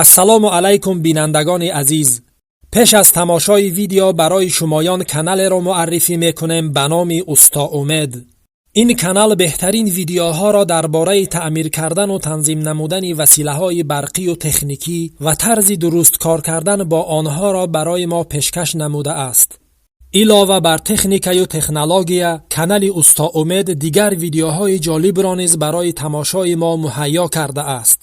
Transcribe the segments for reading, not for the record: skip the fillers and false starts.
Ассалому алайкум, бинандагони азиз. Пеш аз тамошои видео барои шумоён каналеро муаррифӣ мекунем ба номи Усто Умед. Ин канал беҳтарин видеоҳоро дар бораи таъмир кардану танзим намудани василаҳои барқию техникӣ ва тарзи дуруст кор кардан бо онҳоро барои мо пешкаш намудааст. Илова бар техникаю технология, канали Усто Умед дигар видеоҳои ҷолибро низ барои тамошои мо муҳайё кардааст.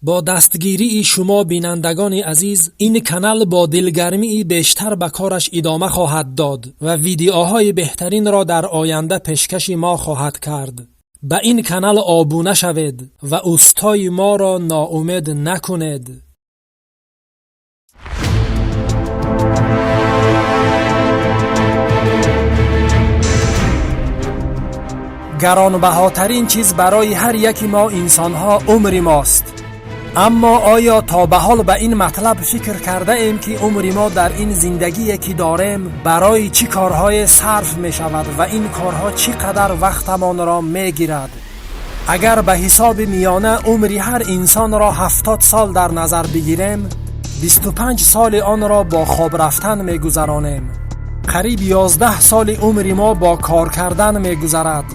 Бо дастгирии шумо, бинандагони азиз, ин канал бо дилгармии бештар ба кораш идома хоҳад дод ва видеоҳои беҳтаринро дар оянда пешкаши мо хоҳад кард. Ба ин канал обуна шавед ва устои моро ноумед накунед. Гаронбаҳотарин чиз барои ҳар яки мо инсонҳо умри мост. Аммо оё то ба ҳол ба ин матлаб фикр кардаем, ки умри мо дар ин зиндагие ки дорем, барои чӣ корҳое сарф мешавад ва ин корҳо чӣ қадар вақтамонро мегирад? Агар ба ҳисоби миёна умри ҳар инсонро 70 сол дар назар бигирем, 25 соли онро бо хоб рафтан мегузаронем. Қариб 11 соли умри мо бо кор кардан мегузарад.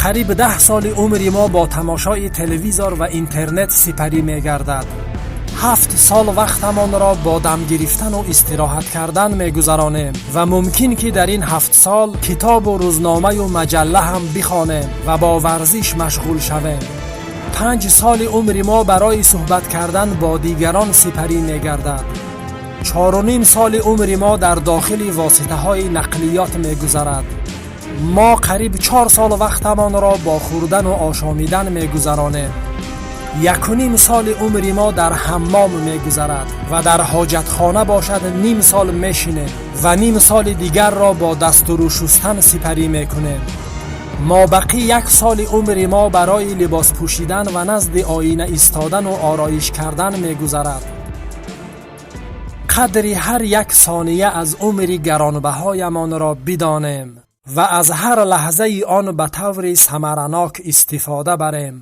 Қариб 10 соли умри мо бо тамошои телевизор ва интернет сипарӣ мегардад. 7 сол вақтамонро бо дам гирифтану истироҳат кардан мегузаронем ва мумкин ки дар ин 7 сол китобу рӯзномаю маҷалла ҳам бихонем ва бо варзиш машғул шавем. 5 соли умри мо барои суҳбат кардан бо дигарон сипарӣ мегардад. 4,5 соли умри мо дар дохили воситаҳои нақлиёт мегузарад. Мо қариб 4 сол вақтамонро бо хӯрдану ошомидан мегузаронем. 1,5 соли умри мо дар ҳаммом мегузарад ва дар ҳоҷатхона бошад ним сол мешинем ва ним соли дигарро бо дастуру шустан сипарӣ мекунем. Мобақӣ як соли умри мо барои либос пӯшидан ва назди оина истодану ороиш кардан мегузарад. Қадри ҳар як сония аз умри гаронбаҳоямонро бидонем ва аз ҳар лаҳзаи он ба таври самаранок истифода барем.